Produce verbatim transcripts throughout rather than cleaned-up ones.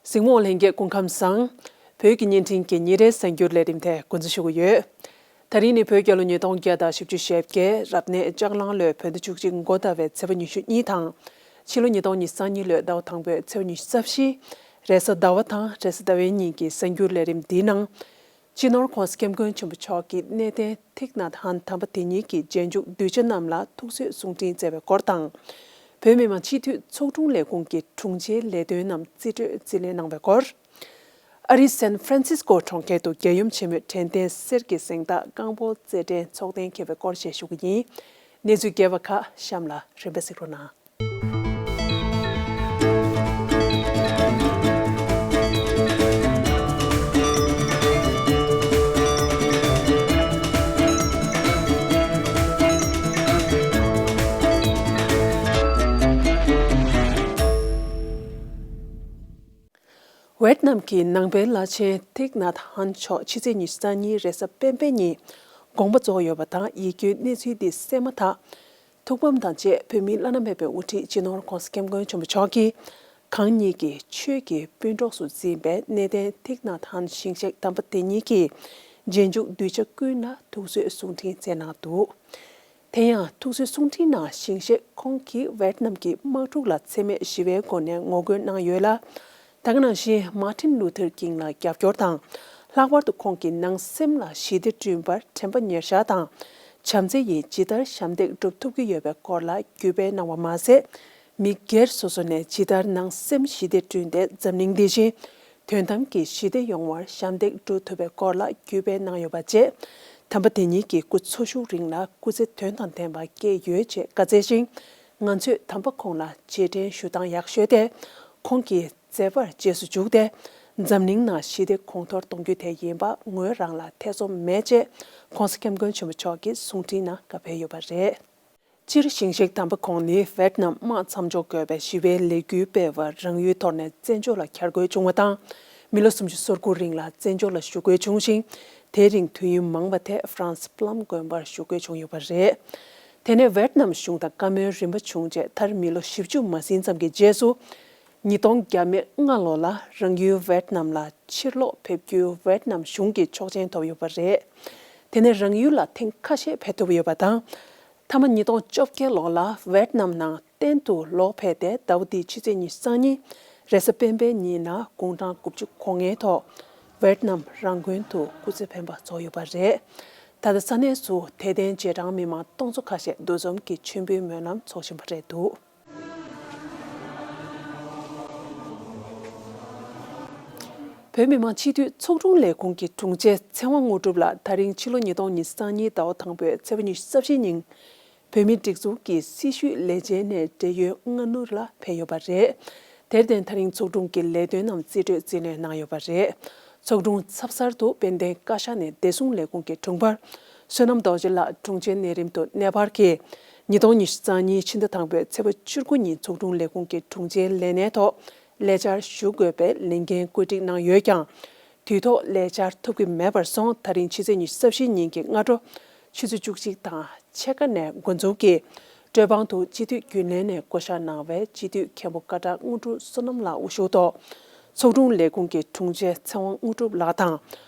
གཟིགས་མོ་ལྷན་རྒྱས་སྐུ་ཁམས་བཟང་། བོད་ཀྱི་བརྙན་འཕྲིན་གྱི་ཉིན་རེའི་གསར་འགྱུར་ལས་རིམ་དེ་འགོ་འཛུགས་ཞུ་གི་ཡོད། ད་རིང་ནི་བོད་རྒྱལ་ལོ་ཉིས་སྟོང་བརྒྱ་དང་བཞི་བཅུ་ཞེ་བརྒྱད་རབ་གནས་ལྕགས་གླང་ལོའི་བོད་ཟླ་བཅུ་གཅིག་འགོ་ཟླ་བའི་ཚེས་པ་ཉི་ཤུ་གཉིས་དང་། ཕྱི་ལོ་ཉིས་སྟོང་ཉི་ཤུ་རྩ་གཉིས་ལོའི་ཟླ་བ་དང་པོའི་ཚེས་པ་ཉི་ཤུ་རྩ་བཞི། རེས་གཟའ་ཟླ་བ་དང་རེས་གཟའ་ཟླ་བའི་ཉིན་གྱི་གསར་འགྱུར་ལས་རིམ་འདིའི་ནང་། སྤྱི་ནོར་༧གོང་ས་༧སྐྱབས་མགོན་ཆེན་པོ་མཆོག་གིས་གནས་བརྟན་ཐིག་ནཱཐ་ཧན་དམ་པ་དེ་ཉིད་ཀྱི་རྗེས་འཇུག་གདུལ་བྱ་རྣམས་ལ་ཐུགས་གསོའི་གསུང་འཕྲིན་བསྩལ་བའི་སྐོར་དང་། བོད་མི་མང་སྤྱི་འཐུས་ཚོགས་དྲུང་ལས་ཁུངས་ཀྱི་དྲུང་ཆེའི་ལས་དོན་རྣམས་རྩིས་སྤྲོད་རྩིས་ལེན་གནང་བའི་སྐོར། ཨ་རིའི་སན་ཧྥ་རན་སིས་ཀོ་གྲོང་ཁྱེར་དུ་རྒྱལ་ཡུམ་ཆེན་མོའི་དྲན་རྟེན་གསེར་གྱི་གཟེངས་རྟགས་རྐང་སྤོལ་རྩེད་འགྲན་ཚོགས་གཏན་འཁེལ་བའི་སྐོར་བཅས་ཞུ་གི་ཡིན། གནས་ཚུལ་རྒྱས་པ་ཁག་གཤམ་ལ་རིམ་པས་གཟིགས་རོགས་གནང་། ཝེད་ནམ་གྱི་ནང་པའི་བླ་ཆེན་ཐིག་ནཱཐ་ཧན་མཆོག་ཕྱི་ཚེས་ཉི་ཤུ་རྩ་གཉིས་རེས་གཟའ་སྤེན་པའི་ཉིན་དགོངས་པ་རྫོགས་ཡོད་པ་དང་། ཡིད་སྐྱོའི་གནས་ཚུལ་འདི་གསན་མ་ཐག་ཐུགས་ཕམ་དང་བཅས་བོད་མིའི་བླ་ན་མེད་པའི་དབུ་ཁྲིད་སྤྱི་ནོར་༧གོང་ས་༧སྐྱབས་མགོན་ཆེན་པོ་མཆོག་གིས་གང་ཉིད་ཀྱི་ཆོས་ཀྱི་སྤུན་གྲོགས་སུ་འཛིན་པའི་གནས་བརྟན་ཐིག་ནཱཐ་ཧན་ཞིང་གཤེགས་དམ་པ་དེ་ཉིད་ཀྱི་རྗེས་འཇུག་གདུལ་བྱ་ཀུན་ལ་ཐུགས་གསོའི་གསུང་འཕྲིན་བསྩལ་གནང་འདུག་དེ་ཡང་ཐུགས་གསོའི་གསུང་འཕྲིན་ནང་ཞིང་གཤེགས་ཁོང་གིས་ཝེད་ནམ་གྱི་དམག་འཁྲུག་ལ་འཚེ་མེད་ཞི་བའི་སྒོ་ནས་ངོ་རྒོལ་གནང་ཡོད་ལ། ད་ག་ནང་བཞིན་མཱ་ཊིན་ལུ་ཐར་ཀིང་ལ་རྒྱབ་སྐྱོར་དང་། ལྷག་པར་དུ་ཁོང་གི་ནང་སེམས་ལ་ཞི་བདེ་བསྐྲུན་པར་དྲན་པ་ཉེར་བཞག་དང་། བྱམས་བརྩེ་ཡིས་ཇི་ལྟར་ཞབས་འདེགས་སྒྲུབ་ཐུབ་ཀྱི་ཡོད་པའི་སྐོར་ལ་བརྒྱུད་སྤེལ་གནང་བ་མ་ཟད། མི་སྒེར་སོ་སོ་ནས་ཇི་ལྟར་ནང་སེམས་ཞི་བདེ་བསྐྲུན་ཏེ་འཛམ་གླིང་འདི་བཞིན་དོན་དམ་གྱི་ཞི་བདེ་ཡོང་བར་ཞབས་འདེགས་སྒྲུབ་ཐུབ་པའི་སྐོར་ལ་བརྒྱུད་སྤེལ་གནང་ཡོད་པ་བཅས། དམ་པ་དེ་ཉིད་ཀྱི་སྐུ་འཚོ་བཞུགས་རིང་ལ་སྐུ་ཚེ་དོན་དང་ལྡན་པ་བསྐྱལ་ཡོད་ཅེས་བཀའ་སྩལ་ཞིང་། ང་ཚོས་དམ་པ་ཁོང་ལ་རྗེས་དྲན་ཞུ་སྟངས་ཡག་ཤོས་དེ། ཁོང་གི་མཛད་པར་རྗེས་སུ་འཇུག་སྟེ། འཛམ་གླིང་ནང་ཞི་བདེ་གོང་མཐོར་གཏོང་རྒྱུ་དེ་ཡིན་པ་ངོས་རང་ལ་ཐེ་ཚོམ་མེད་ཅེས་༧གོང་ས་༧སྐྱབས་མགོན་ཆེན་པོ་མཆོག་གིས་གསུང་འཕྲིན་ནང་བཀའ་ཕེབས་ཡོད་པ་རེད། སྤྱིར་ཞིང་གཤེགས་དམ་པ་ཁོང་ནི་ཝེད་ནམ་དམག་མཚམས་འཇོག་དགོས་པའི་ཞི་བའི་ལས་འགུལ་སྤེལ་བར་རང་ཡུལ་དོར་ནས་བཙན་བྱོལ་ལ་གྱར་དགོས་བྱུང་བ་དང་། མི་ལོ་སུམ་ཅུ་སོ་དགུ་རིང་ལ་བཙན་བྱོལ་ལ་བཞུགས་དགོས་བྱུང་ཞིང་། དེའི་རིང་དུས་ཡུན་མང་བ་དེ་ཧྥ་རན་སི་པ་ལམ་དགོན་པར་བཞུགས་དགོས་བྱུང་ཡོད་པ་རེད། དེ་ནས་ཝེད་ནམ་གཞུང་དང་བཀའ་མོལ་རིམ་པ་བྱུང་རྗེས། མཐར་མི་ལོ་བཞི་བཅུ་མ་ཟིན་ཙམ་གྱི་རྗེས་སུ། ཉིས་སྟོང་བརྒྱ་མེད་ལྔ་ལོ་ལ་རང་ཡུལ་ཝེད་ནམ་ལ་ཕྱིར་ལོག་ཕེབས་རྒྱུའི་ཝེད་ནམ་གཞུང་གི་ཆོག་མཆན་ཐོབ་ཡོད་པ་རེད། དེ་ནས་རང་ཡུལ་ལ་ཐེངས་ཁ་ཤས་ཕེབས་ཐུབ་ཡོད་པ་དང་། མཐའ་མ་ཉིས་སྟོང་བཅོ་བརྒྱད་ལོ་ལ་ཝེད་ནམ་ནང་གཏན་དུ་ལོག་ཕེབས་ཏེ། ཟླ་བ་འདིའི་ཕྱི་ཚེས་ཉི་ཤུ་རྩ་གཉིས་རེས་གཟའ་སྤེན་པའི་ཉིན་ནས་དགུང་གྲངས་དགུ་བཅུ་གོ་ལྔའི་ཐོག་ཝེད་ནམ་རང་དགོན་དུ་སྐུ་ཚེ་འཕེན་པ་རྫོགས་ཡོད་པ་རེད། ད་ལྟ་ས་གནས་སུ་དད་ལྡན་རྗེས་འབྲང་མི་མང་སྟོང་ཚོ་ཁ་ཤས་འདུ་འཛོམས་ཀྱིས་མཆོད་འབུལ་སྨོན་ལམ་འཚོགས་བཞིན་པ་རེད་འདུག་བོད་མི་མང་སྤྱི་འཐུས་ཚོགས་དྲུང་ལས་ཁུངས་ཀྱི་དྲུང་ཆེ་ཚེ་དབང་དངོས་གྲུབ་ལགས་ད་རིང་ཕྱི་ལོ་ཉིས་སྟོང་ཉི་ཤུ་རྩ་གཉིས་ཟླ་བ་དང་པོའི་ཚེས་པ་ཉི་ཤུ་རྩ་བཞི་ཉིན། བོད་མིའི་སྒྲིག་འཛུགས་ཀྱི་སྲི་ཞུའི་ལས་བྱེད་ནས་བགྲེས་ཡོལ་སྔ་སྣུར་ལ་ཕེབས་ཡོད་པ་རེད། དེར་བརྟེན་ད་རིང་ཚོགས་དྲུང་གི་ལས་དོན་རྣམས་རྩིས་སྤྲོད་རྩིས་ལེན་གནང་ཡོད་པ་རེད། ཚོགས་དྲུང་ཚབ་གསར་དུ་དཔལ་ལྡན་བཀའ་ཤག་ནས་བདེ་སྲུང་ལས་ཁུངས་ཀྱི་དྲུང་འཕར་བསོད་ནམས་རྡོ་རྗེ་ལགས་དྲུང་ཆེའི་གནས་རིམ་དུ་གནས་སྤར་གྱིས། ཉིས་སྟོང་ཉི་ཤུ་རྩ་གཉིས་ཕྱི་ཟླ་དང་པོའི་ཚེས་པ་བཅུ་དགུ་ཉིན་ཚོགས་དྲུང་ལས་ཁུངས་ཀྱི་དྲུང་ཆེའི་ལས་གནས་ཐོག་ལས་བཅར་ཞུ་དགོས་པའི་ལས་འགན་བཀོད་སྒྲིག་གནང་ཡོད་ཀྱང་། དུས་ཐོག་ལས་བཅར་ཐུབ་ཀྱི་མེད་པར་སོང་། ད་རིང་ཕྱི་ཚེས་ཉི་ཤུ་རྩ་བཞི་ཉིན་གྱི་སྔ་དྲོ་ཆུ་ཚོད་བཅུ་གཅིག་དང་ཕྱེད་ཀ་ནས་འགོ་འཛུགས་ཀྱིས། གྲོས་དཔང་དུ་སྤྱི་འཐུས་རྒྱུན་ལས་ནས་བསྐོ་གཞག་གནང་བའི་སྤྱི་འཐུས་མཁན་པོ་ཀ་ཊ་དངོས་གྲུབ་བསོད་ནམས་ལགས་དབུ་བཞུགས་ཐོག་ཚོགས་དྲུང་ལས་ཁུངས་ཀྱི་དྲུང་ཆེ་ཚེ་དབང་དངོས་གྲུབ་ལགས་དང་།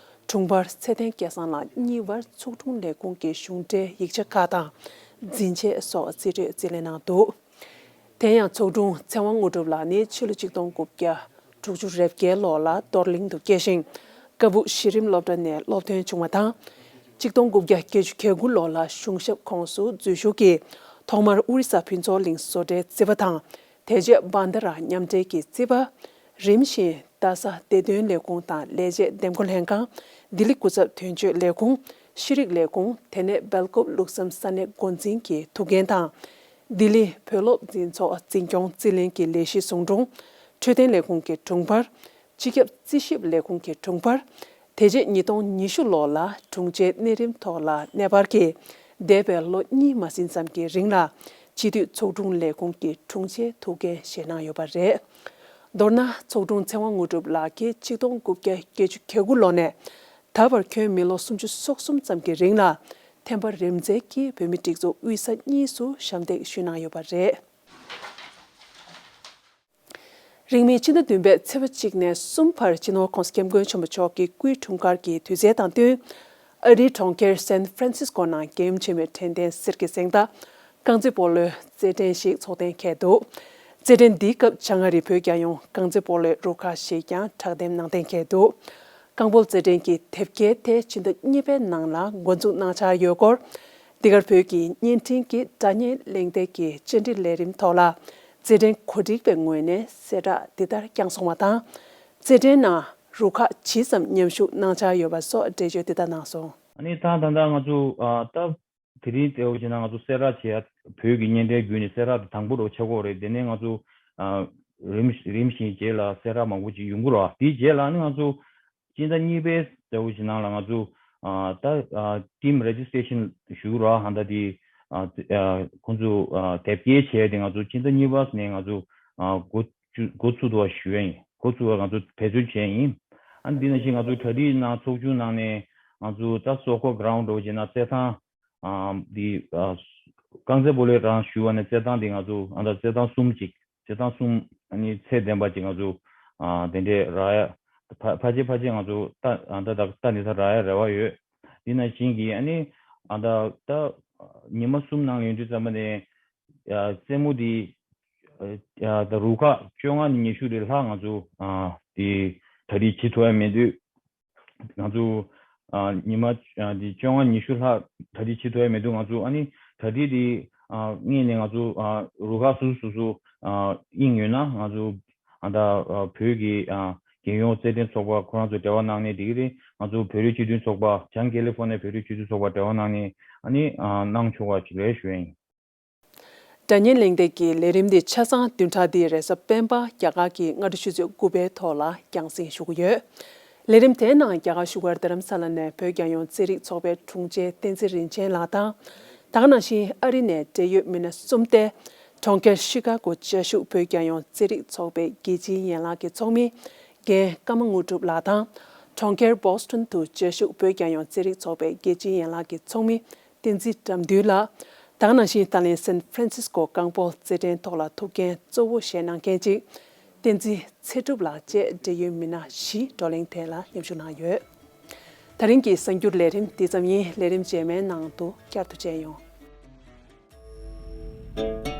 དྲུང་འཕར་ཚེ་བརྟན་སྐལ་བཟང་ལགས་གཉིས་བར་ཚོགས་དྲུང་ལས་ཁུངས་ཀྱི་གཞུང་འབྲེལ་ཡིག་ཆ་ཁག་དང་། འཛིན་ཆས་སོགས་རྩིས་སྤྲོད་རྩིས་ལེན་གནང་འདུག་དེ་ཡང་ཚོགས་དྲུང་ཚེ་དབང་དངོས་གྲུབ་ལགས་ནི་ཕྱི་ལོ་ཆིག་སྟོང་དགུ་བརྒྱ་དྲུག་ཅུ་རེ་བརྒྱད་ལོ་ལ་རྡོར་གླིང་དུ་སྐྱེས་ཤིང་། ཀ་སྦུག་གཞི་རིམ་སློབ་གྲྭ་ནས་སློབ་ཐོན་བྱུང་བ་དང་། ཆིག་སྟོང་དགུ་བརྒྱ་བརྒྱད་ཅུ་གྱ་དགུ་ལོ་ལ་གཞུང་ཞབས་ཁོངས་སུ་འཛུལ་ཞུགས་ཀྱིས། ཐོག་མར་ཨོ་རི་ས་ཕུན་ཚོགས་གླིང་བཟོ་གྲྭའི་རྩིས་པ་དང་། དེ་རྗེས་བྷན་དྷ་ར་མཉམ་འབྲེལ་གྱི་རྩིས་པ། རིམ་བཞིན་རྡ་ས་བདེ་དོན་ལས་ཁུངས་དང་ལས་བྱེད་འདེམས་བསྐོ་ལྷན་ཁང་། ལྡི་ལི་སྐུ་ཚབ་དོན་གཅོད་ལས་ཁུངས། ཤེས་རིག་ལས་ཁུངས། དེ་ནས་སྦེལ་ཀོབ་ལུགས་བསམ་ས་གནས་འགོ་འཛིན་གྱི་ཐུགས་འགན་དང་། ལྡི་ལི་བོད་སློབ་འཛིན་ཚོགས་འཛིན་སྐྱོང་རྩིས་ལེན་གྱི་ལས་གཞི་ཟུང་དྲུང་། འཕྲོད་བསྟེན་ལས་ཁུངས་ཀྱི་དྲུང་འཕར། སྤྱི་ཁྱབ་རྩིས་ཞིབ་ལས་ཁུངས་ཀྱི་དྲུང་འཕར། དེ་རྗེས་ཉིས་སྟོང་ཉི་ཤུ་ལོ་ལ་དྲུང་ཆེའི་གནས་རིམ་ཐོག་ལ་གནས་སྤར་གྱིས། འདས་པའི་ལོ་གཉིས་མ་ཟིན་ཙམ་གྱི་རིང་ལ་སྤྱི་འཐུས་ཚོགས་དྲུང་ལས་ཁུངས་ཀྱི་དྲུང་ཆེའི་ཐུགས་འགན་བཞེས་གནང་ཡོད་པ་རེད། མདོར་ན། ཚོགས་དྲུང་ཚེ་དབང་དངོས་གྲུབ་ལགས་ཀྱིས་ཆིག་སྟོང་དགུ་བརྒྱ་བརྒྱད་ཅུ་གྱ་དགུ་ལོ་ནས་ད་བར་ཁྱོན་མི་ལོ་སུམ་ཅུ་སོ་གསུམ་ཙམ་གྱི་རིང་ལ་ཐེམ་པ་རིམ་འཛེགས་ཀྱིས་བོད་མིའི་སྒྲིག་འཛུགས་དབུས་ས་གཉིས་སུ་ཞབས་འདེགས་ཞུས་གནང་ཡོད་པ་རེད། རིང་མིན་ཕྱི་ཟླ་བདུན་པའི་ཚེས་པ་གཅིག་ནས་གསུམ་བར་སྤྱི་ནོར་༸གོང་ས་༸སྐྱབས་མགོན་ཆེན་པོ་མཆོག་གི་སྐུའི་འཁྲུངས་སྐར་གྱི་དུས་ཚེས་དང་བསྟུན། ཨ་རིའི་གྲོང་ཁྱེར་སན་ཧྥ་རན་སིས་ཀོ་ནང་རྒྱལ་ཡུམ་ཆེན་མོའི་དྲན་རྟེན་གསེར་གྱི་གཟེངས་རྟགས་རྐང་རྩེད་སྤོ་ལོའི་རྩེད་འགྲན་ཞིག་འཚོགས་གཏན་འཁེལ་འདུག། རྩེད་འགྲན་འདིའི་སྐབས་བྱང་ཨ་རིའི་བོད་རྒྱལ་ཡོངས་རྐང་རྩེད་སྤོ་ལོའི་རུ་ཁག་ཞིག་ཀྱང་དྲག་འདེམས་གནང་གཏན་འཁེལ་འདུག། རྐང་སྤོལ་རྩེད་འགྲན་གྱི་དེབ་སྐྱེལ་དེ་ཕྱི་ཟླ་གཉིས་པའི་ནང་ལ་འགོ་འཛུགས་གནང་འཆར་ཡོད་སྐོར། འདི་གར་བོད་ཀྱི་བརྙན་འཕྲིན་གྱི་སྒྲ་བརྙན་གླེང་སྟེགས་ཀྱི་བཅར་འདྲི་ལས་རིམ་ཐོག་ལ། རྩེད་འགྲན་གོ་སྒྲིག་པའི་ངོས་ནས་གསལ་བསྒྲགས་འདི་ལྟར་བསྐྱངས་སོང་བ་དང་། རྩེད་འགྲན་ནང་རུ་ཁག་ཇི་ཙམ་མཉམ་ཞུགས་གནང་འཆར་ཡོད་པ་སོགས་འགྲེལ་བརྗོད་འདི་ལྟར་གནང་སོང་། ཨ་ནི་ད་ད་ལྟ་ང་ཚོ་ཨ་ད་དེ་རིང་དེ་འོ་བྱས་ན་ང་ཚོ་གསལ་བསྒྲགས་བྱེད་ཡ། བོད་ཀྱི་བརྙན་འཕྲིན་བརྒྱུད་ནས་གསལ་བསྒྲགས་དེ་དང་པོ་རུ་ཆགས་ཀྱི་ཡོད་རེད། དེ་ནས་ང་ཚོ་ཨ་རིམ་རིམ་བཞིན་རྗེས་ལ་གསལ་བསྒྲགས་མང་པོ་ཅིག་ཡོང་གི་རེད་བ། དེའི་རྗེས་ལ་ནི་ང་ཚོ་སྤྱི་ཟླ་གཉིས་པའི་ཟླ་བོ་ཞིག་ནང་ལ་ང་ཚོ་ཨ་ད་ཨ་team registration་ཞུ་ར་ཧ་ད་དེ་ཨ་ཨ་ཁོང་ཚོ་ཨ་དེབ་སྐྱེལ་བྱས་ཏེ་ང་ཚོ་སྤྱི་ཟླ་གཉིས་པ་ནས་ང་ཚོ་ཨ་འགོ་བཙུགས་འགོ་ཚུགས་འདུག་བ་ཞུ་ཡ་ཡིན། འགོ་ཚུགས་པ་ང་ཚོ་བེད་སྤྱོད་བྱས་ཡིན། ཨ་འདི་ནང་བཞིན་ང་ཚོ་གྲ་སྒྲིག་ནང་ཚོགས་ཆུང་ནང་ནས་ང་ཚོ་ད་སོག་པོ་གྷ་རའུན་འདྲ་བོ་བྱས་ན་རྩེད་ཐང་ཨ་འདི་ཨ་རྐང་རྩེད་སྤོ་ལོའི་རང་ཞུ་བ་ནས་རྩེད་ཐང་འདི་ང་ཚོ་ཨ་ད་རྩེད་ཐང་གསུམ་ཅིག་རྩེད་ཐང་གསུམ་ཨ་ནི་ཚད་ལྡན་པ་ཅིག་ང་ཚོ་ཨ་དེ་འདྲས་རག་ཡ། ཕ་ཕལ་ཆེར་ཕལ་ཆེར་ང་ཚོ་ལྟ་ཨ་ད་ད་ལྟ་ནི་ད་རག་ཡ་རེ་བ་ཡོད། འདི་ནང་བཞིན་གྱི་ཨ་ནི་ཨ་ད་ད་ཉི་མ་གསུམ་ནང་ལ་ཡོང་དུས་ཙམ་པ་ནས་ཨ་རྩེད་མོ་འདི་ཨ་ཨ་ད་རུ་ཁག་བཅོ་ལྔ་ནས་ཉི་ཤུ་རེ་ལྷག་ང་ཚོ་ཨ་དེ་གྲ་སྒྲིག་བྱེད་ཐུབ་ཡ་མེད་དུས། ང་ཚོ་ཨ་ཉི་མ་ཨ་འདི་བཅོ་ལྔ་ཉི་ཤུ་ལྷག་གྲ་སྒྲིག་བྱེད་ཐུབ་ཡ་མེད་དུས་ང་ཚོ་ཨ་ནི་གྲ་སྒྲིག་འདི་ཨ་སྔོན་ནས་ང་ཚོ་ཨ་རུ་ཁག་སོ་སོ་སོ་སོ་ཨ་དབྱིངས་ཡོད་ན་ང་ཚོ་ཨ་ད་ཨ་བོད་ཀྱི་ཨ་རྒྱལ་ཡོངས་རྩེད་འགྲན་ཚོགས་པ་ཁོ་རང་ཚོ་འབྲེལ་བ་གནང་ནས་འགྲིག་གི་རེད། ང་ཚོ་བོད་རིགས་སྤྱི་མཐུན་ཚོགས་པ་བྱང་ཀེ་ལི་ཧྥོ་ནི་ཡའི་བོད་རིགས་སྤྱི་མཐུན་ཚོགས་པ་འབྲེལ་བ་གནང་ནས་ཨ་ནི་ཨ་གནང་ཆོག་པ་ཞིག་རེད་ཞུ་ཡ་ཡིན། སྒྲ་བརྙན་གླེང་སྟེགས་ཀྱི་ལས་རིམ་འདི་ཆ་ཚང་བདུན་ཕྲག་འདིའི་རེས་གཟའ་སྤེན་པ་རྒྱ་གར་གྱི་སྔ་དྲོ་ཆུ་ཚོད་དགུ་པའི་ཐོག་ལ་རྒྱང་སྲིང་ཞུ་གི་ཡོད། ལས་རིམ་དེའི་ནང་རྒྱ་གར་བཞུགས་སྒར་རྡ་རམ་ས་ལ་ནས་བོད་རྒྱལ་ཡོངས་རྩེད་རིགས་ཚོགས་པའི་དྲུང་ཆེ་བསྟན་འཛིན་རིན་ཆེན་ལགས་དང་། ད་ག་ནང་བཞིན་ཨ་རི་ནས་འབྲེལ་ཡོད་མི་སྣ་གསུམ་སྟེ། གྲོང་ཁྱེར་ཤི་ཀ་གོ་བཅའ་བཞུགས་བོད་རྒྱལ་ཡོངས་རྩེད་རིགས་ཚོགས་པའི་རྒྱལ་སྤྱིའི་ཡན་ལག་གི་ཚོགས་མི་རྒན་ཀརྨ་དངོས་གྲུབ་ལགས་དང་། གྲོང་ཁྱེར་བོ་སི་ཊོན་དུ་བཅའ་བཞུགས་བོད་རྒྱལ་ཡོངས་རྩེད་རིགས་ཚོགས་པའི་རྒྱལ་སྤྱིའི་ཡན་ལག་གི་ཚོགས་མི་བསྟན་འཛིན་དགྲ་འདུལ་ལགས། ད་ག་ནང་བཞིན་ད་ལན་སན་ཧྥ་རན་སིས་ཀོ་རྐང་སྤོལ་རྩེད་འགྲན་ཐོག་ལ་ཐུགས་འགན་གཙོ་བོ་བཞེས་གནང་མཁན་གཅིག་བསྟན་འཛིན་ཚེ་སྒྲུབ་ལགས་བཅས་འབྲེལ་ཡོད་མི་སྣ་བཞི་བགྲོ་གླེང་དེ་ལ་མཉམ་ཞུགས་གནང་ཡོད། ད་རིང་གི་གསར་འགྱུར་ལས་རིམ་འདི་ཙམ་ཡིན། ལས་རིམ་རྗེས་མའི་ནང་དུ་བསྐྱར་དུ་མཇལ་ཡོང་།